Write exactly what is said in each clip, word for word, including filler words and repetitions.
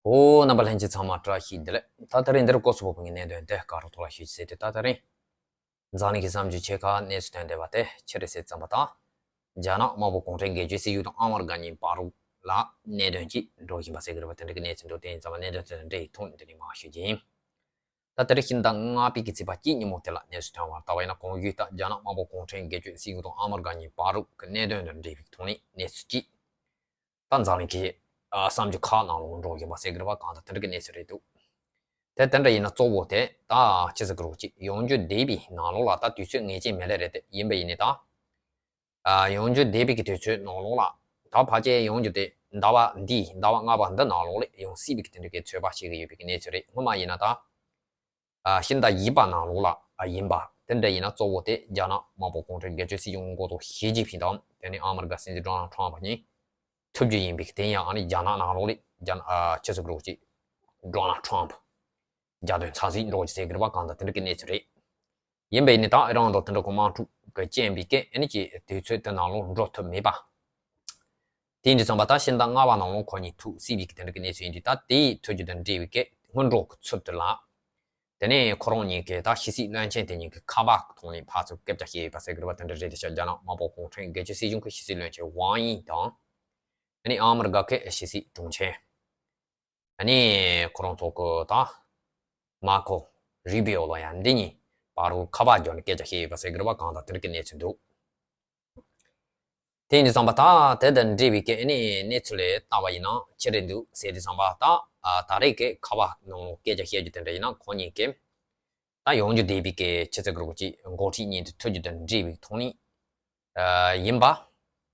ཨོ། རྣམ་པ་ལྷན་རྒྱས་ཚང་མ་བཀྲ་ཤིས་བདེ་ལེགས། ད་དེ་རིང་འདིར་སྐོར་སོགས་པོ་གི་གནད་དོན་དེ་ག་རུ་ཐོག་ལ་ཞུས་ཟེར་དུས། ད་དེ་རིང་འཛམ་གླིང་གི་བསམ་ཚུལ་ཆེ་ཁག་གནས་ཚུལ་ཐོན་བསྡད་པ་དེ་ཆི་རེད་ཟེར་ཙམ་པ་དང་། རྒྱ་ནག་དམར་པོ་གུང་ཁྲན་སྒེར་གཅོད་སྲིད་གཞུང་དང་ཨ་མི་རི་ཀ་གཉིས་བར་ལ་གནད་དོན་ཅིག་འགྲོ་བཞིན་པ་ཟེར་གི་རེད་པ། དེ་འདྲ་གི་གནས་ཚུལ་འདུག་དེ་ཡིན་ཙང་གནད་དོན་དེ་དང་འབྲེལ་ཡི་ཐོག་ནས་དེ་ནས་མར་ཞུ་རྒྱུ་ཡིན། ད་དེ་རིང་ཕྱི་ཟླ་ལྔ་པའི་གི་ཚེས་པ་གཅིག་ཉིན་མོ་དེ་ལ་གནས་ཚུལ་ཐོན་བར་ལྟ་བ་ཡིན་ན། གོང་ཞུས་ལྟར་རྒྱ་ནག་དམར་པོ་གུང་ཁྲན་སྒེར་གཅོད་སྲིད་གཞུང་དང་ཨ་མི་རི་ཀ་གཉིས་བར་གྱི་གནད་དོན་དང་འབྲེལ་བའི་ཐོག་ནས་གནས་ཚུལ་གཅིག་ད་འཛམ་གླིང་གི་ཨ་བསམ་ཚུལ་ཁག་ནང་ལོགས་འགྲོ་བཞིན་པ་ཟེར་གི་རེད་པ། གང་ལྟར་དེ་འདྲ་གི་གནས་ཚུལ་རེད་འདུག་དེ་དེ་འདྲ་ཡིན་ན་གཙོ་བོ་དེ་ད་ཆི་ཟེར་གི་རེད་པ། ཅིག་ཡོང་རྒྱུ་བསྡད་པའི་ནང་ལོགས་ལ་ད་དུས་ཚོད་ངེས་ཅན་མེད་ལེ་རེད། དེ་ཡིན་པ་ཡིན་ནའི་ད་ཨ་ཡོང་རྒྱུ་བསྡད་པའི་གི་དུས་ཚོད་ནང་ལོགས་ལ་ད་ཕལ་ཆེར་ཡོང་རྒྱུ་དེ་ཟླ་བ་འདི་ཟླ་བ་ལྔ་པ་འདི་ནང་ལོགས་ལ་ཡོང་སྲིད་པའི་གི་དེ་འདྲ་གི་ཚོད་དཔག་བྱེད་ཀྱི་ཡོད་པའི་གི་གནས་ཚུལ་རེད། སྔོན་མ་ཡིན་ན་ད་ཨ་ཕྱི་ཟླ་བཞི་པ་ནང་ལོགས་ལ་ཨ་ཡིན་པ། དེ་འདྲ་ཡིན་ན་གཙོ་བོ་དེ་རྒྱ་ནག་དམར་པོ་གུང་ཁྲན་སྒེར་གཅོད་སྲིད་གཞུང་འགོ་གཙོ་ཞི་ཅིན་ཕིང་དང་དེ་ནས་ཨ་མི་རི་ཀ་སྲིད་འཛིན་ཌོ་ནལ་ཊམ་ཕ་གཉིས་ཐུག་རྒྱུ་ཡིན་པའི། དེ་ཡང་ཨ་ནི་རྒྱ་ནག་ནང་ལོགས་ལ་རྒྱ་ནག་ཨ་ཆི་ཟེར་གི་རེད་པ། ཅིག་ཌོ་ནལ་ཊམ་རྒྱལ་དོན་ཚབ་སྲིད་འགྲོ་གི་ཟེར་གི་རེད་པ། གང་ལྟར་དེ་འདྲ་གི་གནས་ཚུལ་རེད། ཡིན་པ་ཡིན་ནའི་ད་ཨ་རང་དང་དེ་འདྲ་གི་དམག་འཁྲུག་གི་རྐྱེན་པས་ཀྱི་ཨ་ནི་ཅིག་དུས་ཚོད་དེ་ནང་ལོགས་འགྲོ་ཐུབ་མེད་པ། དེ་ཡིན་དུས་ཙམ་པ་ད་ཕྱི་ཟླ་ལྔ་པ་ནང་ལོགས་ཁོ་གཉིས་ཐུག་སྲིད་པའི་གི་དེ་འདྲ་གི་གནས་ཚུལ་ཡིན་དུས། ད་དེའི་ཐུག་རྒྱུ་དང་འབྲེལ་བའི་གི་སྔོན་འགྲོ་གི་ཚུལ་དུ་ལ། དེ་ནས་ཁོ་རང་གཉིས་ཀྱིས་ད་ཕྱི་སྲིད་བློན་ཆེན་དེ་གཉིས་ཀྱི་ཁ་པར་ཐོག་ནས་ཕར་ཚུར་སྐད་ཆ་བཤད་ཡོད་པ་ཟེར་གི་རེད་པ། དེ་འདྲ་རེད་དེ་ཤག་རྒྱ་ནག་དམར་པོ་གུང་ཁྲན་སྒེར་གཅོད་སྲིད་གཞུང་གི་ཕྱི་སྲིད་བློན་ཆེན་ཝང་དབྱི་དང་། ཨ་ནི་ཨ་མི་རི་ཀ་གི་ཕྱི་སྲིད་དྲུང་ཆེ། ཨ་ནི་ཁོ་རང་ཚོ་གི་ད་མར་ཁོ་རུ་བྷི་ཨོ་ལ་ཡང་འདི་གཉིས་བར་རུ་ཁ་པར་བརྒྱབ་ནས་སྐད་ཆ་བཤད་ཡོད་པ་ཟེར་གི་རེད་པ། གང་ལྟར་དེ་འདྲ་གི་གནས་ཚུལ་འདུག་དེ་ཡིན་དུས་ཙམ་པ་ད་དེ་དང་འབྲེལ་བའི་གི་ཨ་ནི་གནས་ཚུལ་ལ་ལྟ་བ་ཡིན་ན་ཆི་རེད་འདུག་ཟེར་དུས་ཙམ་པ། ད་ཨ་ད་རེས་ཀྱི་ཁ་པར་ནང་ལོགས་སྐད་ཆ་བཤད་རྒྱུ་དེ་འདྲ་ཡིན་ན་ཁོ་གཉིས་ཀྱིས་ད་ཡོང་རྒྱུ་བསྡད་པའི་གི་ཕྱི་ཚེས་དགུ་གི་ཅིག་འགོ་ཁྲིད་གཉིས་དེ་ཐུག་རྒྱུ་དང་འབྲེལ་བའི་ཐོག་ནས་ཨ་ཡིན་པ།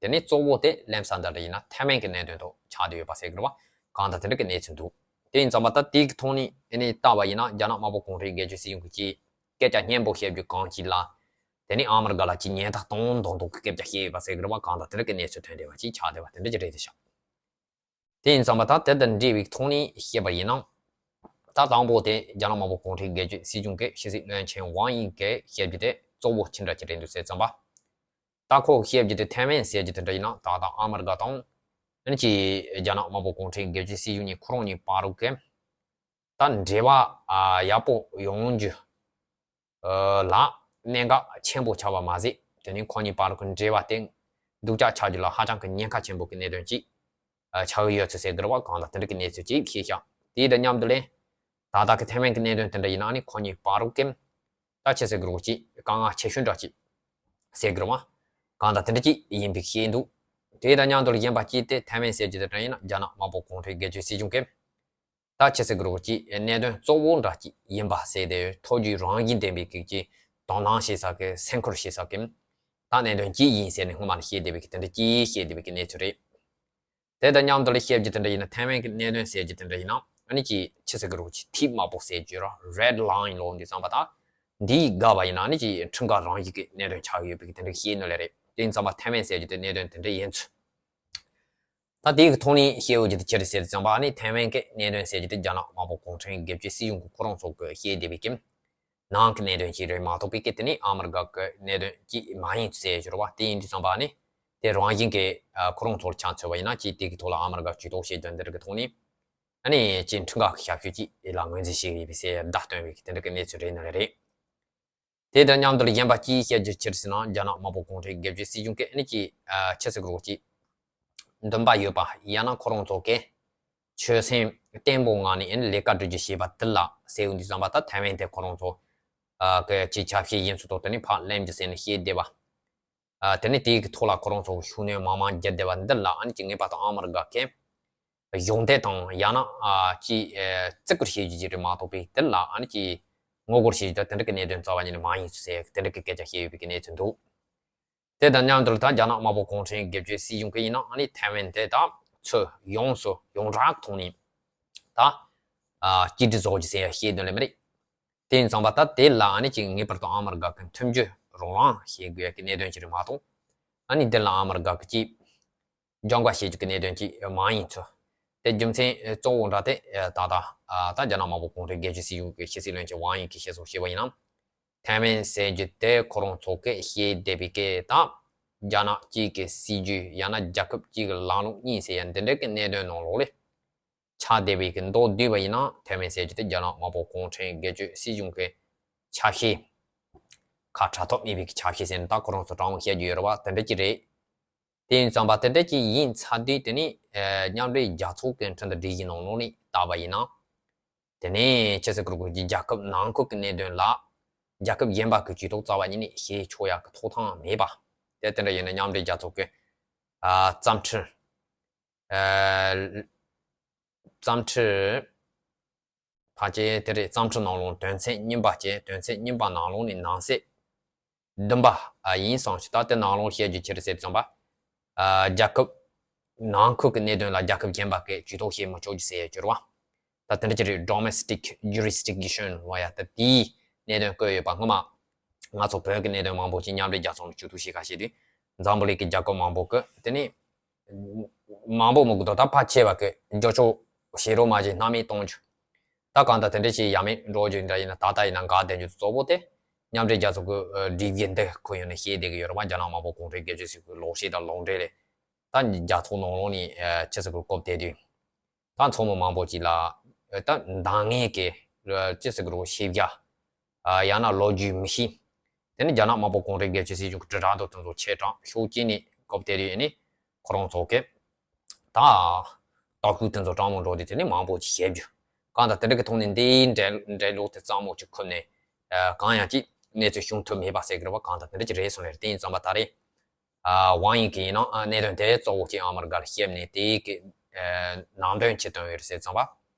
དེ་ནས་གཙོ་བོ་དེ་གླེང་ས་འདི་འདྲ་ཡིན་ན་ཐའེ་ཝན་གྱི་གནད་དོན་ཐོག་ཆགས་བསྡད་ཡོད་པ་ཟེར་གི་རེད་པ། གང་ལྟར་དེ་འདྲ་གི་གནས་ཚུལ་འདུག་དེ་ཡིན་ཙམ་པ་ད་དེ་གི་ཐོག་ནས་ཨ་ནི་ལྟ་བ་ཡིན་ན་རྒྱ་ནག་དམར་པོ་གུང་ཁྲན་སྒེར་གཅོད་སྲིད་གཞུང་གི་ཅིག་སྐད་ཆ་སྙན་པོ་བཤད་རྒྱུ་གང་ཅིག་ལ། དེ་ནས་ཨ་མི་རི་ཀ་ལ་ཅིག་ཉེན་བརྡ་གཏོང་མདོག་མདོག་གི་སྐད་ཆ་བཤད་ཡོད་པ་ཟེར་གི་རེད་པ། གང་ལྟར་དེ་འདྲ་གི་གནས་ཚུལ་ཐོན་བསྡད་པ་ཅིག་ཆགས་བསྡད་པ་དེ་འདྲ་ཅིག་རེད་དེ་ཤག་དེ་ཡིན་ཙམ་པ་ད་དེ་དང་འབྲེལ་བའི་ཐོག་ནས་བཤད་པ་ཡིན་ན། ད་དང་པོ་དེ་རྒྱ་ནག་དམར་པོ་གུང་ཁྲན་སྒེར་གཅོད་སྲིད་གཞུང་གི་ཕྱི་སྲིད་བློན་ཆེན་ཝང་དབྱི་གིས་བཤད་རྒྱུ་དེ་གཙོ་བོ་ཅི་འདྲ་ཅིག་རེད་འདུག་ཟེར་ཙམ་པ། ད་ཁོ་བཤད་རྒྱུ་དེ་ཐའེ་ཝན་ཟེར་རྒྱུ་དེ་འདྲ་ཡིན་ན་ད་ལྟ་ཨ་མི་རི་ཀ་དང་། ཨ་ནི་ཅིག་རྒྱ་ནག་དམར་པོ་གུང་ཁྲན་སྒེར་གཅོད་སྲིད་གཞུང་གཉིས་ཁོ་རང་གཉིས་བར་གྱི་ད་འབྲེལ་བ་ཨ་ཡག་པོ་ཡོང་རྒྱུ་ཨ་ལ་གནད་འགག་ཆེན་པོ་ཆགས་པ་མ་ཟད། དེ་ནས་ཁོ་གཉིས་བར་གྱི་འབྲེལ་བ་དེ་སྡུག་ཅག་ཆགས་རྒྱུ་ལ་ཧ་ཅང་གི་ཉེན་ཁ་ཆེན་པོ་གི་གནད་དོན་ཅིག་ཨ་ཆགས་ཀྱི་ཡོད་ཚུལ་ཟེར་གི་རེད་པ། གང་ལྟར་དེ་འདྲ་གི་གནས་ཚུལ་ཅིག་ཤེས་ཤག་དེ་དང་མཉམ་དུ་ལས་ད་ལྟ་གི་ཐའེ་ཝན་གི་གནད་དོན་དེ་འདྲ་ཡིན་ན་ཨ་ནི་ཁོ་གཉིས་བར་གྱི་ད་ཅི་ཟེར་གི་རེད་པ། ཅིག་དཀའ་ངལ་ཆེ་ཤོས་འདྲ་ཅིག་ཟེར་གི་རེད་པ། གང་ལྟར་དེ་འདྲ་ཅིག་ཡིན་པའི་ཤེས་འདུག་དེ་དང་མཉམ་དུ་ལ་གཞན་པ་ཅིག་དེ་ཐའེ་ཝན་ཟེར་རྒྱུ་དེ་འདྲ་ཡིན་ན་རྒྱ་ནག་དམར་པོ་གུང་ཁྲན་སྒེར་གཅོད་སྲིད་གཞུང་གིས་ད་ཅི་ཟེར་གི་རེད་པ། ཅིག་གནད་དོན་གཙོ་བོ་འདྲ་ཅིག་ཡིན་པ་ཟེར་ཏེ་ཐོག་རྒྱུའི་རང་བཞིན་ལྡན་པའི་གི་ཅིག་དོ་སྣང་བྱེད་ས་གི་སེམས་ཁུར་བྱེད་ས་གི་ད་གནད་དོན་ཅིག་ཡིན་ཟེར་ནས་སྔོན་མ་ནས་བཤད་བསྡད་པའི་གི་དེ་འདྲ་ཅིག་བཤད་བསྡད་པའི་གི་གནས་ཚུལ་རེད། དེ་དང་མཉམ་དུ་ལ་བཤད་རྒྱུ་དེ་འདྲ་ཡིན་ན་ཐའེ་ཝན་གི་གནད་དོན་ཟེར་རྒྱུ་དེ་འདྲ་ཡིན་ན་ཨ་ནི་ཅིག་ཅི་ཟེར་གི་རེད་པ། ཅིག་ཐིག་དམར་པོ་ཟེར་རྒྱུ་ར་རེད་ལའིན་ལབ་དུས་ཙམ་པ་ད་འདིའི་འགལ་བ་ཡིན་ན་ཨ་ནི་ཅིག་ཁྲིམས་འགལ་རང་བཞིན་གི་གནད་དོན་ཆགས་ཡོད་པའི་གི་དེ་འདྲ་བཤད་ནོ་ལེ་རེད། དེ་ཡིན་ཙམ་པ་ཐའེ་ཝན་ཟེར་རྒྱུ་དེ་གནད་དོན་དེ་འདྲ་ཡིན་ཚུལ། ད་དེའི་གི་ཐོག་ནས་བཤད་འོས་རྒྱུ་དེ་ཅི་རེད་ཟེར་ཙམ་པ་ཨ་ནི་ཐའེ་ཝན་གི་གནད་དོན་ཟེར་རྒྱུ་དེ་རྒྱ་ནག་དམར་པོ་གུང་ཁྲན་སྒེར་གཅོད་སྲིད་གཞུང་གི་ཁོ་རང་ཚོ་གི་བཤད་བསྡད་པའི་གི་ནང་གི་གནད་དོན་ཅིག་རེད་མ་གཏོགས་པའི་གི་དེ་ནི་ཨ་མི་རི་ཀ་གི་གནད་དོན་ཅིག་མ་ཡིན་ཟེར་རྒྱུ་རེད་པ། དེ་ཡིན་དུས་ཙམ་པ་ཨ་ནི་དེ་རང་བཞིན་གི་ཨ་ཁོ་རང་ཚོར་ཆ་མཚོན་པ་ཡིན་ན་ཅིག་དེ་གི་ཐོག་ལ་ཨ་མི་རི་ཀ་ཇུས་གཏོགས་བྱེད་དོན་འདི་རིགས་གི་ཐོག་ནས་ཨ་ནི་ཅིག་ཁྲིམས་འགལ་གི་ཞབས་ཞུ་ཅིག་ལ་ངོས་འཛིན་བྱེད་ཀྱི་ཡོད་པའི་ཟེར་བརྡ་སྟོན་པའི་གི་དེ་འདྲ་གི་གནས་ཚུལ་རེད་ནི་ལེ་རེད། དེ་དང་མཉམ་དུ་ལ་གཞན་པ་ཅིག་བཤད་རྒྱུ་ཅི་རེད་ཟེར་ན་རྒྱ་ནག་དམར་པོ་གུང་ཁྲན་སྒེར་གཅོད་སྲིད་གཞུང་གིས་ཨ་ནི་ཅིག་ཨ་ཅི་ཟེར་གི་རེད་པ། ཅིག་འདུན་པ་ཡོད་པ་ཡང་ན་ཁོ་རང་ཚོ་གི་ཆོད་སེམས་བརྟན་པོའི་ངང་ནས་ཨ་ནི་ལས་ཀ་སྒྲུབ་རྒྱུ་བྱེད་པ་དེ་ལ་ཟེར་འོས་དུས་ཙམ་པ་ད་ཐའེ་ཝན་དེ་ཁོ་རང་ཚོ་ཨ་གི་ཅིག་ཆ་ཤས་ཡིན་ཚུལ་ཐོག་དེ་ནི་ཕར་ལེན་རྒྱུ་ཟེར་ནས་བཤད་བསྡད་པ། ཨ་དེ་ནི་དེའི་གི་ཐོག་ལ་ཁོ་རང་ཚོ་གི་ཤུགས་སྣོན་མང་མང་བརྒྱབ་བསྡད་པ་འདི་ལ་ཨ་ནི་ཅིག་ངེས་པར་དུ་ཨ་མི་རི་ཀ་གིས་གཞོགས་འདེགས་དང་ཡང་ན་ཨ་ཅིག་ཨ་བརྩི་བཀུར་བྱེད་རྒྱུ་ཅིག་རེད་མ་གཏོགས་པའི་དེ་ལ་ཨ་ནི་ཅིག་ངོ་རྒོལ་བྱེད་རྒྱུ་དང་དེ་འདྲ་གི་གནད་དོན་རྩ་བ་ཉིད་ནས་མ་ཡིན་ཟེར་དེ་འདྲ་གི་སྐད་ཆ་བཤད་ཡོད་པའི་གི་གནས་ཚུལ་འདུག་དེ་དང་མཉམ་དུ་ལ་ད་རྒྱ་ནག་དམར་པོ་གུང་ཁྲན་སྒེར་གཅོད་སྲིད་གཞུང་གིས་ཡིན་ན་ཨ་ནི་ཐའེ་ཝན་དེ་ད་ཚུར་ཡོངས་སུ་ཡོངས་གྲགས་ཐོག་ནས་ད་ཨ་གཅིག་སྒྲིལ་བཟོ་རྒྱུ་ཟེར་ཡ་བཤད་དོན་ལས་མི་རེད། དེ་ཡིན་ཙང་པ་ད་དེ་ལ་ཨ་ནི་ཅིག་ངེས་པར་དུ་ཨ་མི་རི་ཀ་གི་མཐུན་འགྱུར་རོགས་རམ་བྱེད་དགོས་ཡ་གི་གནད་དོན་ཅིག་རེད་མ་གཏོགས། ཨ་ནི་དེ་ལ་ཨ་མི་རི་ཀ་གི་ཅིག་སྦྱོང་བརྡར་བྱེད་རྒྱུ་གི་གནད་དོན་ཅིག་མ་ཡིན་ཚུལ། དེ་རྒྱུ་མཚན་གཙོ་བོ་འདྲ་དེ་ད་ལྟ་ཨ་ད་རྒྱ་ནག་དམར་པོ་གུང་ཁྲན་སྒེར་གཅོད་སྲིད་གཞུང་གི་ཕྱི་སྲིད་བློན་ཆེན་ཝང་དབྱི་གིས་བཤད་སོང་བཤད་པ་ཡིན་ན། ཐའེ་ཝན་ཟེར་རྒྱུ་དེ་ཁོ་རང་ཚོ་གིས་བཤད་བསྡད་པའི་སྐད་དང་། རྒྱ་ནག་གཅིག་གི་སྲིད་ཇུས་ཡང་ན་རྒྱལ་ཁབ་གཅིག་གི་ལམ་ལུགས་གཉིས་ཟེར་ཡ་འདི་འདྲ་གི་གནད་དོན་ནང་ལོགས་ལ་ཆ་ ཐ་དད་པའི་གི་མདོ་བསྡུས་པ་ཡིན་ན་ཐའེ་ཝན་ཟེར་རྒྱུ་དེ་རྒྱ་ནག་དམར་པོ་གུང་ཁྲན་སྒེར་གཅོད་སྲིད་གཞུང་གི་ཆ་ཤས། ཁ་བྲལ་ཐབས་མེད་པའི་གི་ཆ་ཤས་ཟེར་ནས་ད་ཁོ་རང་ཚོ་དྲང་བོ་བཤད་རྒྱུ་ཡོད་རེད་བ། དེ་འདྲ་ཅིག་རེད། དེ་ཡིན་ཙང་པ་དེ་འདྲ་ཅིག་ཡིན་ཚར་དུས་དེ་ནི་ཨ་མཉམ་འབྲེལ་རྒྱལ་ཚོགས་ཀྱི་ཁྲིམས་དང་སྒྲིག་གཞི་ནང་ལོགས་ནས་བལྟས་པ་ཡིན་ན། དེ་ནས་ཕྱི་སྲིད་ཀྱི་རྒྱལ་ཁབ་ནང་ཁུལ་གྱི་གནད་དོན་ལ་རྒྱལ་ཁབ་གཞན་པ་གི་ཇུས་གཏོགས་རྩ་བ་ཉིད་ནས་བྱེད་ཆོག་ཡག་གི་ཐོབ་ཐང་མེད་པ། དེ་དེ་འདྲ་ཡིན་ན་མཉམ་འབྲེལ་རྒྱལ་ཚོགས་ཀྱི་ཨ་རྩ་ཁྲིམས། ཨ་རྩ་ཁྲིམས་ཕལ་ཆེར་དེ་རེད། རྩ་ཁྲིམས་ནང་ལོགས་དོན་ཚན་གཉིས་པ་བཅས་དོན་ཚན་གཉིས་པ་ནང་ལོགས་ནས་ནང་གསེས་བདུན་པ་ཨ་ཡིན་བསམ་ཞིག་ད་དེ་ནང་ལོགས་བཤད་རྒྱུ་ཅི་རེད་ཟེར་ཙམ་པ། ཨ་རྒྱལ་ཁབ་ནང་ཁུལ་གྱི་གནད་དོན་ལ་རྒྱལ་ཁབ་གཞན་པ་གིས་ཇུས་གཏོགས་བྱེད་མི་ཆོག་རྒྱུ་ཟེར་ཡ་གྱུར་བ། ད་དེ་འདྲ་ཅིག་རེད། Domestic Jurisdiction ལབ་ཡ་ད་དེའི་གནད་དོན་བཀོད་ཡོད་པ། སྔོན་མ་ང་ཚོ་བོད་ཀྱི་གནད་དོན་མང་པོ་ཅིག་མཉམ་འབྲེལ་རྒྱལ་ཚོགས་ནས་ཇུས་གཏོགས་བྱེད་ཁ་བྱེད་དུས་འཛམ་བུ་གླིང་གི་རྒྱལ་ཁབ་མང་པོ་གི་དེ་ནི་མང་པོ་མི་དགོས་དོ། ད་ཕལ་ཆེ་བ་གི་རྒྱབ་སྐྱོར་བྱེད་རོགས་མ་བྱེད་སྣང་མེད་གཏོང་རྒྱུ། ད་གང་ལྟར་དེ་འདྲ་ཞིག་ཡ་མེད་འགྲོ་རྒྱུ་འདྲ་ཡིན་ན་ད་ལྟ་ཡིན་ན་འགག་བསྡད་རྒྱུ་གཙོ་བོ་དེ་མཉམ་འབྲེལ་རྒྱལ་ཚོགས་ཀྱི་སྒྲིག་གཞི་འདི་ཁོ་ཡོང་ནས་བཤད་བསྡད་ཀྱི་ཡོད་རེད་བ། རྒྱ་ནག་དམར་པོ་གུང་ཁྲན་སྒེར་གཅོད་སྲིད་ཀྱི་ལོག་བཤད་དང་ལོག་འགྲེལ་རེད། ད་རྒྱལ་ཚོགས་ནང་ལོགས་ནས་ཕྱི་སྲིད་ཀྱི་སྐོར་བལྟས་དུས། ད་ཚོགས་མི་མང་པོ་ཅིག་ལ་ད་འདང་ངེས་ཀྱི་ཅི་ཟེར་དགོས་རེད། ཤེས་བྱ་ཡང་ན་ལོ་རྒྱུས་མི་ཤེས། དེ་ནི་རྒྱ་ནག་དམར་པོ་གུང་ཁྲན་སྒེར་གཅོད་སྲིད་གཞུང་གི་དྲིལ་བསྒྲགས་དང་དེ་ཚོ་ཆེ་དྲགས་ཤུགས་རྐྱེན་ནས་སྐབས་དེ་དུས་ནི་ཁོ་རང་ཚོ་གི་ད་ལྟ་སྐུལ་དེ་ཚོ་དྲང་མོ་འགྲོ་དུས་དེ་ནི་མང་པོ་ཅིག་བཤད་རྒྱུ། གང་ལྟར་དེ་འདྲ་གི་ཐོག་ནས་འདིའི་འགྲེལ་འགྲེལ་ལུགས་དེ་གཙང་མོ་ཅིག་ཁུར་ནས་གང་ཡང་ཅིག་གནས་ཚུལ་བྱུང་ཐུབ་མེད་པ་ཟེར་གི་རེད་བ། གང་ལྟར་དེ་འདྲ་ཅིག་རེད་སོང་ལེ། དེ་ཡིན་ཙང་པ་ད་རེས། ཝང་ཡིན་གྱི་ཡིན་ནའང་གནད་དོན་དེ་གཙོ་བོ་གཅིག་ཨ་མི་རི་ཀ་ལ་བཤད་ནས་དེའི་གི་ནང་དོན་ཆེད་དོན་ཡོད་ཟེར་ཙམ་པ།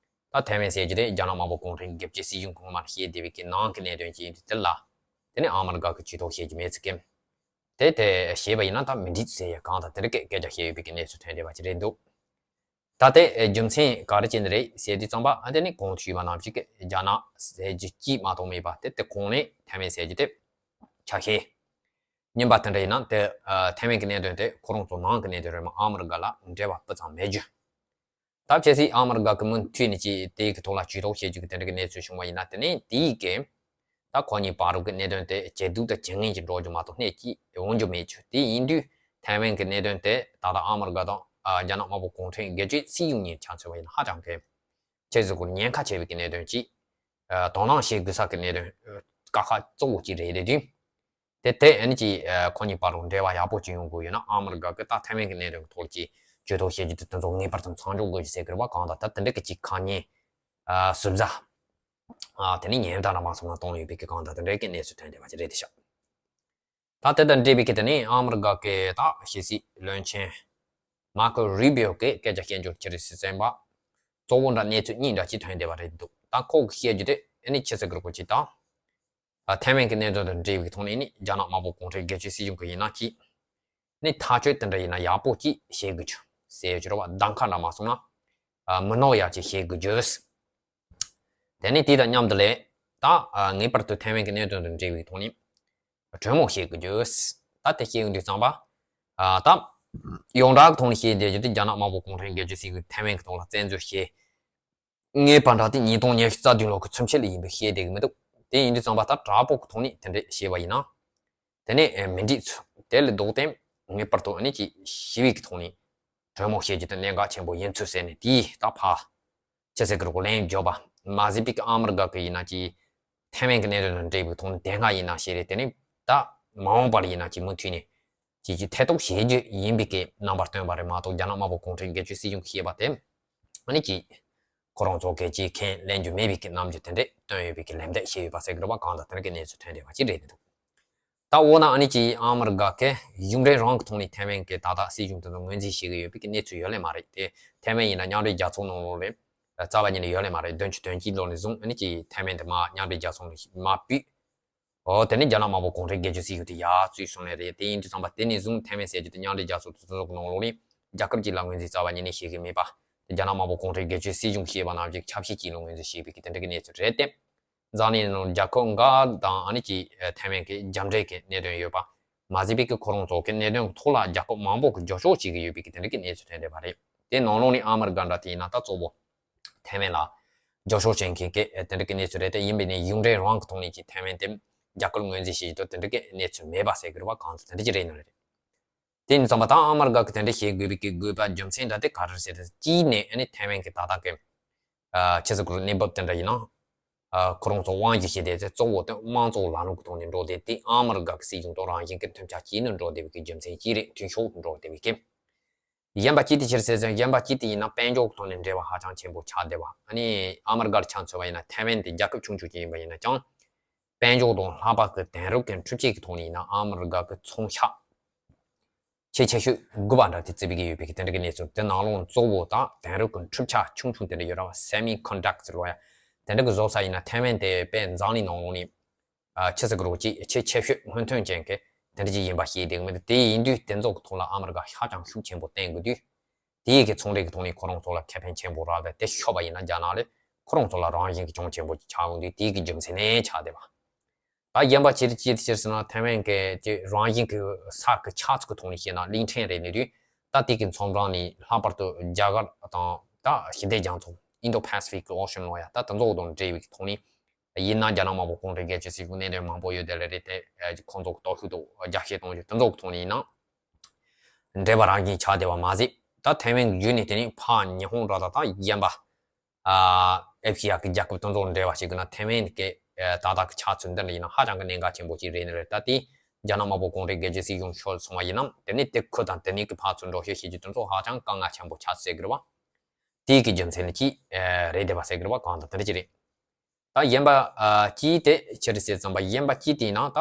ད་ཐའེ་ཝན་ཟེར་རྒྱུ་དེ་རྒྱ་ནག་དམར་པོ་གུང་ཁྲན་སྒེར་གཅོད་སྲིད་གཞུང་གི་ངོ་མར་བཤད་བསྡད་པའི་གི་ནང་གི་གནད་དོན་ཅིག་ཡིན་དུས་དེ་ལ། དེ་ནི་ཨ་མི་རི་ཀ་གི་ཇུས་གཏོགས་བྱེད་རྒྱུ་མེད་ཚུལ་གྱི། དེ་དེ་བཤད་པ་ཡིན་ན་ད་མི་འགྲིག་ཟེར་ཡ་གང་དང་དེ་འདྲ་སྐད་སྐད་ཆ་བཤད་ཡོད་པའི་གི་གནས་ཚུལ་ཐོན་བསྡད་པ་ཅིག་རེད་འདུག་ད་དེ་རྒྱུ་མཚན་ག་རེ་བྱས་ནས་རེད་ཟེར་དུས་ཙམ་པ། ཨ་དེ་ནི་གོང་དུ་ཞུས་པ་ནང་བཞིན་གི་རྒྱ་ནག་ཟེར་རྒྱུ་གཅིག་མ་གཏོགས་མེད་པ་དེ། དེ་གོང་ནས་ཐའེ་ཝན་ཟེར་རྒྱུ་དེ་ཆ་ཤས། གཉིས་པ་དེ་འདྲ་ཡིན་ན་དེ་ཨ་ཐའེ་ཝན་གྱི་གནད་དོན་དེ་ཁོ་རང་ཚོ་ནང་གི་གནད་དོན་རེད་མོད་ཨ་མི་རི་ཀ་ལ་འབྲེལ་བ་སྤུ་ཙམ་མེད་རྒྱུ། ད་ཕྱིས་སུ་ཨ་མི་རི་ཀ་གི་མུ་མཐུད་ནས་ཀྱི་དེའི་གི་ཐོག་ལ་ཇུས་གཏོགས་བྱེད་རྒྱུ་གི་དེ་འདྲ་གི་གནས་ཚུལ་བྱུང་བ་ཡིན་ན། དེ་ནས་དེའི་གི་ད་ཁོ་གཉིས་བར་གྱི་གནད་དོན་དེ་ཇེ་སྡུག་དང་ཇེ་ངན་གྱི་འགྲོ་རྒྱུ་མ་གཏོགས་སྣེ་གཅིག་འོང་རྒྱུ་མེད་རྒྱུ། དེ་ཡིན་དུས་ཐའེ་ཝན་གི་གནད་དོན་དེ་ད་ལྟ་ཨ་མི་རི་ཀ་དང་ཨ་རྒྱ་ནག་དམར་པོ་གུང་ཁྲན་སྒེར་གཅོད་སྲིད་གཞུང་གཉིས་ཆ་མཚོན་པ་ཡིན་ན་ཧ་ཅང་གི་ཆེས་གཟུགས་པོར་ཉེན་ཁ་ཆེ་བའི་གི་གནད་དོན་གཅིག་ཨ་དོ་སྣང་བྱེད་དགོས་ས་གི་གནད་དོན་ཨ་ཀ་ཁག་གཙོ་བོ་གཅིག་རེད། དེ་དུས་དེ་དེ་ཨ་ནི་ཀྱི་ཨ་ཁོ་གཉིས་བར་རུ་འབྲེལ་བ་ཡག་པོ་ཅིག་ཡོང་དགོས་ཡོད་ན་ཨ་མི་རི་ཀ་གི་ད་ཐའེ་ཝན་གི་གནད་དོན་གི་ཐོག་ལ་ཀྱི་ཇུས་གཏོགས་བྱེད་རྒྱུ་དེ་དེ་ཚོ་ངེས་པར་དུ་མཚམས་འཇོག་དགོས་ཀྱི་ཟེར་གི་རེད་བ། གང་ལྟར་ད་དེ་འདྲ་གི་ཅིག་ཁ་ཉེན་ཨ་སུབ་ཟ་ཨ་དེ་ནི་ཉེན་བརྡ་འདྲ་མ་སོང་ན་གཏོང་ཡོད་པའི་གི་གང་ལྟར་དེ་འདྲ་གི་གནས་ཚུལ་ཐོན་བསྡད་པ་ཅིག་རེད་དེ་ཤག་ད་དེ་དང་འབྲེལ་བའི་གི་དེ་ནི་ཨ་མི་རི་ཀ་གི་ད་ཕྱི་སྲིད་བློན་ཆེན་མར་ཀོ་རུ་བྷི་ཨོ་གིས་སྐད་ཆ་བཤད་རྒྱུ་ཅི་རེད་ཟེར་ཙམ་པ། གཙོ་བོ་འདྲ་གནས་ཚུལ་གཉིས་འདྲ་ཅིག་ཐོན་བསྡད་པ་རེད་འདུག་ད་ཁོ་གིས་བཤད་རྒྱུ་དེ་ཨ་ནི་ཆི་ཟེར་གི་རེད་གོ་ཅིག་ད། ཨ་ཐའེ་ཝན་གྱི་གནད་དོན་དང་འབྲེལ་བའི་ཐོག་ནས་ནི་རྒྱ་ནག་དམར་པོ་གུང་ཁྲན་སྒེར་གཅོད་སྲིད་གཞུང་གི་ཡིན་ན་ཅིག་ནི་ཐག་གཅོད་དེ་འདྲ་ཡིན་ན་ཡག་པོ་ཅིག་བྱེད་དགོས་རྒྱུ་ཟེར་ཡོད་ཀྱི་རེད་བ། གདམ་ཁ་འདྲ་མ་སོང་ན་ཨ་མི་ནོར་ཡག་ཅིག་བྱེད་དགོས་རྒྱུ། དེ་ནི་དེ་དང་མཉམ་དུ་ལས་ད་ཨ་ངེས་པར་དུ་ཐའེ་ཝན་གྱི་གནད་དོན་དང་འབྲེལ་བའི་ཐོག་ནས་གྲོས་མོལ་བྱེད་དགོས་རྒྱུ། ད་དེ་བཤད་ཡོང་དུས་ཙམ་པ། ཨ་ད་ཡོངས་གྲགས་ཀྱི་ཐོག་ནས་བཤད་བསྡད་རྒྱུ་དེ་རྒྱ་ནག་དམར་པོ་གུང་ཁྲན་སྒེར་གཅོད་སྲིད་གཞུང་ཐའེ་ཝན་གྱི་ཐོག་ལ་བཙན་འཛུལ་བྱས། ངའི་བར་འདྲ་དེ་ཉིས་སྟོང་ཉི་ཤུ་རྩ་བདུན་ལོ་གི་ཚུན་ཆད་ལ་ཡིན་པའི་བཤད་བསྡད་ཀྱི་མི་འདུག་དེ་ཡིན་དུས་ཙམ་པ་ད་དྲག་པོ་གི་ཐོག་ནས་དེ་འདྲས་བཤད་པ་ཡིན་ན། དེ་ནས་མི་འགྲིག་ཚུལ་དེ་ལས་ལྡོག་སྟེ་ངེས་པར་དུ་ཨ་ནི་ཀྱི་ཞི་བའི་གི་ཐོག་ནས་གྲོས་མོལ་བྱེད་རྒྱུ་དེ་གནད་འགག་ཆེན་པོ་ཡིན་ཚུལ་ཟེར་ནས་དེའི་ད་ཕ་ཆི་ཟེར་གི་རེད་གོ་ལན་བརྒྱབ་པ། མ་ཟད་པའི་གི་ཨ་མི་རི་ཀ་གི་ཡིན་ན་ཀྱི་ཐའེ་ཝན་གི་གནད་དོན་དང་འབྲེལ་བའི་ཐོག་ནས་དེ་སྔ་ཡིན་ན་བཤད་རེད། དེ་ནས་ད་མ་འོངས་པར་ཡིན་ན་ཀྱི་མུ་མཐུད་ནས། ཅིག་ཅིག་ཐེ་གཏོགས་བྱེད་རྒྱུ་ཡིན་པའི་གི་རྣམ་པར་སྟོན་པ་རེད་མ་གཏོགས་རྒྱ་ནག་དམར་པོ་གུང་ཁྲན་སྒེར་གཅོད་སྲིད་གཞུང་གིས་བཤད་པ་དེ་ཨ་ནི་ཅིག་ཁོ་རང་ཚོ་གི་ཅིག་ཁས་ལེན་རྒྱུ་མེད་པའི་གི་རྣམ་འགྱུར་དེ་འདྲས་སྟོན་ཡོད་པའི་གི་ལན་འདེབས་བྱས་ཡོད་པ་ཟེར་གི་རེད་བ། གང་ལྟར་དེ་འདྲ་གི་གནས་ཚུལ་ཐོན་བསྡད་པ་ཅིག་རེད་འདུག་ད་འོ་ན་ཨ་ནི་ཅིག་ཨ་མི་རི་ཀ་གི་ཡུམ་རེ་རང་གི་ཐོག་ནས་ཐའེ་ཝན་གི་ད་ལྟ་སྲིད་གཞུང་དེ་ཚོ་ངོས་འཛིན་བྱེད་གི་ཡོད་པའི་གི་གནས་ཚུལ་ཡོད་ལེ་མ་རེད་དེ། ཐའེ་ཝན་ཡིན་ན་མཉམ་འབྲེལ་རྒྱལ་ཚོགས་ནང་ལོགས་ལ་རྩ་བ་ཉིད་ནས་ཡོད་ལེ་མ་རེད། བདུན་ཅུ་དོན་གཅིག་ལོ་ནས་བཟུང་ཨ་ནི་ཅིག་ཐའེ་ཝན་དེ་མར་མཉམ་འབྲེལ་རྒྱལ་ཚོགས་ནས་མར་ཕུད། འོ་དེ་ནི་རྒྱ་ནག་དམར་པོ་གུང་ཁྲན་སྒེར་གཅོད་སྲིད་གཞུང་དེ་ཡར་ཚུད་སོང་ནས་རེད། དེ་ཡིན་དུས་ཙམ་པ་དེ་ནས་བཟུང་ཐའེ་ཝན་ཟེར་རྒྱུ་དེ་མཉམ་འབྲེལ་རྒྱལ་ཚོགས་དེ་ཚོ་གི་ནང་ལོགས་ནས་རྒྱལ་ཁབ་ཅིག་ལ་ངོས་འཛིན་རྩ་བ་ཉིད་ནས་བྱེད་ཀྱི་མེད་པ། དེ་རྒྱ་ནག་དམར་པོ་གུང་ཁྲན་སྒེར་གཅོད་སྲིད་གཞུང་ཞེས་པ་ནང་བཞིན་ཆབ་སྲིད་ཅིག་ལ་ངོས་འཛིན་བྱེད་པའི་གི་དེ་འདྲ་གི་གནས་ཚུལ་རེད་དེ། འཛམ་གླིང་ནང་རྒྱལ་ཁབ་འགའ་དང་ཨ་ནི་ཅིག་ཐའེ་ཝན་གི་རྒྱབ་འབྲེལ་གི་གནད་དོན་ཡོད་པ། མ་ཟད་པའི་གི་ཁོ་རང་ཚོ་གི་གནད་དོན་གི་ཐོག་ལ་རྒྱལ་ཁབ་མང་པོ་གི་རྒྱབ་སྐྱོར་བྱེད་ཀྱི་ཡོད་པའི་གི་དེ་འདྲ་གི་གནས་ཚུལ་ཐོན་བསྡད་པ་རེད། དེ་ནང་ལོགས་ནས་ཨ་མི་རི་ཀ་འདྲ་དེ་ཡིན་ན་ད་གཙོ་བོ་ཐའེ་ཝན་ལ་རྒྱབ་སྐྱོར་བྱེད་མཁན་གྱི་དེ་འདྲ་གི་གནས་ཚུལ་རེད་དེ། ཡིན་པས་ནས་ཡུམ་རེ་རང་གི་ཐོག་ནས་ཀྱི་ཐའེ་ཝན་དེ་རྒྱལ་ཁབ་ངོས་འཛིན་བྱེད་ཀྱི་འདུག་དེ་འདྲ་གི་གནས་ཚུལ་མེད་པ་ཟེར་གི་རེད་བ། གང་ཚོད་དེ་འདྲ་ཅིག་རེད་ནི་རེད། དེ་ཡིན་ཙང་པ་ད་ཨ་མི་རི་ཀ་གི་དེ་འདྲ་བྱེད་དགོས་པའི་གི་དགོས་པ་རྒྱུ་མཚན་འདྲ་དེ་ག་རེ་རེད་ཟེར་ན། གཅིག་ནས་ཨ་ནི་ཐའེ་ཝན་གི་ད་ལྟ་གི་ ཆི་ཟེར་དགོས་རེད། གནས་བབ་དེ་འདྲ་ཡིན་ན། ཁོ་རང་ཚོ་དབང་སྒྱུར་བྱེད་བསྡད་དེ་གཙོ་བོ་དེ་དམངས་གཙོ་ལམ་ལུགས་ཀྱི་ཐོག་ནས་འགྲོ་བསྡད་དེ། ཨ་མི་རི་ཀ་གི་སྲིད་གཞུང་དང་རང་བཞིན་གྱི་འཁྲུག་ཆ་སྐྱེས་ནས་འགྲོ་བསྡད་པའི་གི་རྒྱུ་མཚན་གཅིག་རེད། མཐུན་ཕྱོགས་འགྲོ་བསྡད་པའི་གི། གཞན་པ་གཅིག་དེ་ཅི་རེད་ཟེར་ཙང་། གཞན་པ་གཅིག་དེ་ཡིན་ན་དཔལ་འབྱོར་གྱི་ཐོག་ནས་འབྲེལ་བ་ཧ་ཅང་ཆེན་པོ་ཆགས་བསྡད་པ། ཨ་ནི་ཨ་མི་རི་ཀར་ཆ་མཚོན་པ་ཡིན་ན། ཐའེ་ཝན་དེ་རྒྱལ་ཁབ་ཆུང་ཆུང་ཅིག་ཡིན་པ་ཡིན་ན་ཀྱང་། དཔལ་འབྱོར་དང་ལྷག་པར་གྱི་དེང་རབས་ཀྱི་འཕྲུལ་ཆས་ཀྱི་ཐོག་ནས་ཡིན་ན་ཨ་མི་རི་ཀ་གི་ཚོང་ཤག་ཆེས་ཆེ་ཤོས་དགུ་པ་འདྲ་དེ་བརྩི་བའི་གི་ཡོད་པའི་གི་དེ་འདྲ་གི་གནས་ཚུལ། དེ་ནང་ལོགས་གཙོ་བོ་དང་དེང་རབས་ཀྱི་འཕྲུལ་ཆས་ཆུང་ཆུང་དེ་འདྲ་ཡོད་ར་བ། སེ་མི་ཀོན་ཌག་ཊར་ལབ་ཡ་དེ་འདྲ་གི་བཟོ་ས་ཡིན་ན། ཐའེ་ཝན་དེ་དཔེ་འཛམ་གླིང་ནང་ལོགས་ནས་ཨ་ཆི་ཟེར་དགོས་རེད། ཆེས་ཆེས་ཆེ་ཤོས་སྔོན་ཐོན་ཅན་གྱི་དེ་འདྲ་ཅིག་ཡིན་པ་ཤེས་བསྡད་ཀྱི་མི་འདུག་དེ་ཡིན་དུས་དེ་ཚོ་གི་ཐོག་ལ་ཨ་མི་རི་ཀ་ཧ་ཅང་ཤུགས་ཆེན་པོ་བརྟེན་དགོས་དུས། དེའི་གི་ཚོང་འབྲེལ་གྱི་ཐོག་ནས་ཁོ་རང་ཚོ་ལ་ཁེ་ཕན་ཆེན་པོ་རག་ལས། དེ་ཤོར་བ་ཡིན་ན་རྒྱ་ནག་ལ་ཁོ་རང་ཚོ་ལ་རང་བཞིན་གྱི་གྱོང་ཆེན་པོ་ཅིག་ཆགས་ཡོང་དུས། དེའི་གི་རྒྱུ་མཚན་ནས་ཆགས་བསྡད་པ། ད་གཞན་པ་ཅི་རེད་ཅི་རེད་ཟེར་ན། ཐའེ་ཝན་གྱི་ཅིག་རང་བཞིན་གྱི་ས་གི་ཆགས་ཚུལ་གྱི་ཐོག་ནས་བཤད་ན། གླིང་ཕྲན་རེད་ནི་དུས། ད་དེ་གི་མཚམས་རང་ནས་ལྷག་པར་དུ་རྒྱ་གར་དང་ད་ཞི་བདེ་རྒྱ་མཚོ། Indo Pacific Ocean ལབ་ཡ། ད་དེ་ཚོ་དང་འབྲེལ་བའི་གི་ཐོག་ནས་ཡིན་ན། རྒྱ་ནག་དམར་པོ་གུང་ཁྲན་སྒེར་གཅོད་སྲིད་གཞུང་གནད་དོན་མང་པོ་ཡོད་དེ་ལས་རེད། དེ་ཁོང་ཚོ་གི་སྟོབས་ཤུགས་དང་རྒྱ་སྐྱེད་གཏོང་རྒྱུ་དེ་ཚོ་གི་ཐོག་ནས་ཡིན་ན། འབྲེལ་བ་རང་བཞིན་ཆགས་བསྡད་པ་མ་ཟད། ད་ཐའེ་ཝན་བརྒྱུད་ནས་དེ་ནས་ཕར་ཉི་ཧོང་འདྲ་དང་ད་གཞན་པ་ཨ་ཨེ་ཤི་ཡ་གི་རྒྱལ་ཁབ་དེ་ཚོ་འབྲེལ་བ་བྱེད་དགོས་ན། ཐའེ་ཝན་གི་ཨ་ད་ལྟ་གི་ཆགས་ཚུལ་འདི་འདྲ་ཡིན་ན་ཧ་ཅང་གི་གནད་འགག་ཆེན་པོ་ཅིག་རེད་ནི་རེད། ད་དེ་རྒྱ་ནག་དམར་པོ་གུང་ཁྲན་སྒེར་གཅོད་སྲིད་གཞུང་ཤོར་སོང་བ་ཡིན་ན། དེ་ནས་དེ་ཁུལ་དང་དེ་ནས་གི་ཕར་ཚུར་འགྲོ་སྐྱོད་བྱེད་རྒྱུ་དེ་ཚོ་ཧ་ཅང་དཀའ་ངལ་ཆེན་པོ་ཆགས་སྲིད་ཀྱི་རེད་བ། དེའི་གི་རྒྱུ་མཚན་ནི་ཅི་ཨ་རེད་བསྡད་པ་ཟེར་གི་རེད་བ། གང་ལྟར་དེ་འདྲ་ཅིག་རེད། ད་གཞན་པ་ཨ་གཅིག་དེ་ཅི་རེད་ཟེར་ཙམ་པ། གཞན་པ་གཅིག་དེ་ཡིན་ན། ད་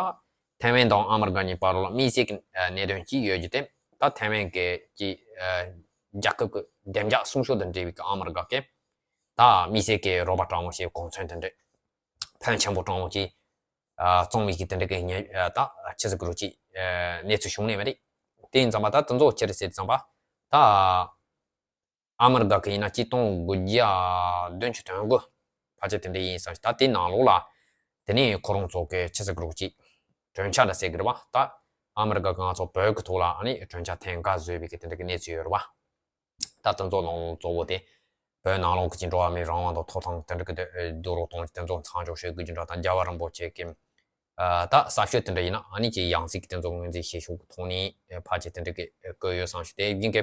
ཐའེ་ཝན་དང་ཨ་མི་རི་ཀ་གཉིས་བར་ལ་དམིགས་བསལ་གྱི་ཨ་གནད་དོན་གཅིག་ཡོད་རྒྱུ་དེ། ད་ཐའེ་ཝན་གྱི་གི་ཨ་རྒྱལ་ཁབ་ཀྱི་བདེ་འཇགས་སྲུང་སྐྱོབ་དང་འབྲེལ་བའི་གི་ཨ་མི་རི་ཀ་གི་ད་དམིགས་བསལ་གྱི་རོགས་པ་སྤྲང་བོ་ཞིག་གོང་མཚོན་དེ་འདྲ་ཕོན་ཆེན་པོ་སྤྲང་བོ་ཅིག་ཨ་བཙོང་བའི་གི་དེ་འདྲ་གི་ཉེ་ཨ་ད་ཆི་ཟེར་དགོས་རེད། ཅིག་ཨ་གནས་ཚུལ་བྱུང་ནས་མ་རེད། དེ་ཡིན་ཙམ་པ་ད་དེ་ཚོ་ཅི་རེད་ཟེར་ཙམ་པ། ད་ཨ་མི་རི་ཀ་གི་ཡིན་ན་གཅིག་སྟོང་དགུ་བརྒྱ་བདུན་ཅུ་དོན་དགུ་ཕལ་ཆེར་དེ་འདྲ་ཡིན་ས། ད་དེ་ནང་ལོགས་ལ་དེ་ནས་ཁོ་རང་ཚོ་གི་ཆི་ཟེར་དགོས་རེད། ཅིག་གྲོས་འཆར་འདྲ་ཟེར་གི་རེད་བ། ད་ཨ་མི་རི་ཀ་གི་ང་ཚོ་བོད་གི་ཐོག་ལ་ཨ་ནི་གྲོས་འཆར་ཐེངས་འགའ་བཟོས་པའི་གི་དེ་འདྲ་གི་གནས་ཚུལ་ཡོད་རེད་བ། ད་དེ་ཚོ་ནང་ལོགས་གཙོ་བོ་དེ་བོད་ནང་ལོགས་ཀྱི་འགྲོ་བ་མིའི་རང་དབང་དང་ཐོབ་ཐང་དེ་འདྲ་གི་སྡུད་རུག་གཏོང་རྒྱུ་དེ་ཚོ་མཚམས་འཇོག་བྱེད་དགོས་རྒྱུ་འདྲ་དང་། རྒྱལ་བ་རིན་པོ་ཆེ་གི་ཨ་ད་གསར་ཤོག་དེ་འདྲ་ཡིན་ན་ཨ་ནི་ཅིག་ཡང་སྲིད་ཀྱི་དེ་ཚོ་ངོས་འཛིན་བྱེད་ཕྱོགས་ཀྱི་ཐོག་ནས་ཕལ་ཆེར་དེ་འདྲ་གི་བཀོད་ཡོད་བསམ་ཞིག་དེ་ཡིན་གི།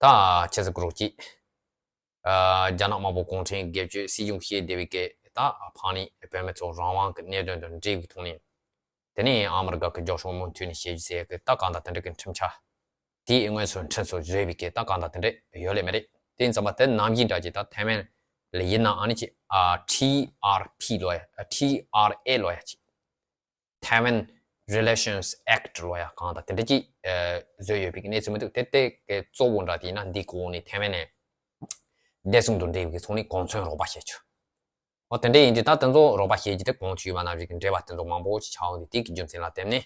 ད་ཆི་ཟེར་དགོས་རེད། ཅིག་ཨ་རྒྱ་ནག་དམར་པོ་གུང་ཁྲན་སྒེར་གཅོད་སྲིད་གཞུང་བཤད་བསྡད་པའི་གི་ད་ཕ་ནི་བོད་མི་ཚོ་རང་དབང་གི་གནད་དོན་དང་འབྲེལ་བའི་ཐོག་ནས། དེ་ནས་ཨ་མི་རི་ཀ་གི་རྒྱབ་ཕྱོགས་མུ་མཐུད་ནས་བྱེད་རྒྱུ་ཟེར་གི་ད་གང་ལྟར་དེ་འདྲ་གི་ཁྲིམས་འཆར་དེའི་དངོས་སུ་ཁྲིམས་སུ་བཟོས་པའི་གི་ད་གང་ལྟར་དེ་འདྲ་ཡོད་ལེ་མ་རེད། དེ་ཡིན་ཙམ་པ་དེ་ནང་བཞིན་འདྲ་ཅིག་ད་ཐའེ་ཝན་ལ་ཡིན་ན་ཨ་ནི་ཅིག་ཨ་ཊི་ཨར་པི་ལབ་ཡ། ཊི་ཨར་ཨེ་ལབ་ཡ་ཅིག Taiwan Relations Act ལབ་ཡ་གང་ལྟར་དེ་འདྲ་ཅིག་ཨ་བཟོས་ཡོད་པའི་གནས་ཚུལ་མི་འདུག་དེ་དེ་གི་གཙོ་བོ་འདྲ་དེ་ཡིན་ན་འདི་གོང་ནས་ཐའེ་ཝན་ནས་བདེ་སྲུང་དང་འབྲེལ་བའི་ཚོགས་ནི་གོང་མཚོན་རོགས་པ་བྱེད་ཆོག་འོ་དེ་འདྲ་ཡིན་དུས་ད་དེ་ཚོ་རོགས་པ་བྱེད་ཀྱི་དེ་གོང་དུ་ཞུས་པ་ནང་བཞིན་གྱི་འབྲེལ་བ་དེ་ཚོ་མང་པོ་ཅིག་ཆགས་འོང་དུས་དེ་གི་རྒྱུ་མཚན་ལ་བརྟེན་ནས་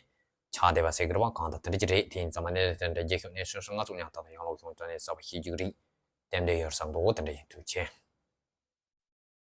ཆགས་བསྡད་པ་ཟེར་གི་རེད་བ། གང་ལྟར་དེ་འདྲ་ཅིག་རེད། དེ་ཡིན་ཙམ་པ་གནས་ཚུལ་དེ་འདྲ་རྒྱལ་ཤོས་གནས་ཚུལ་ང་ཚོ་མཉམ་དུ་ཡང་ལོག་བྱུང་དོན་ནས་གསར་པ་ཤེས་རྒྱུ་རེད། དེ་འདྲ་ཡོད་བསམ་འདུག་དེ་འདྲ་ཡིན། ཐུགས་རྗེ་ཆེ།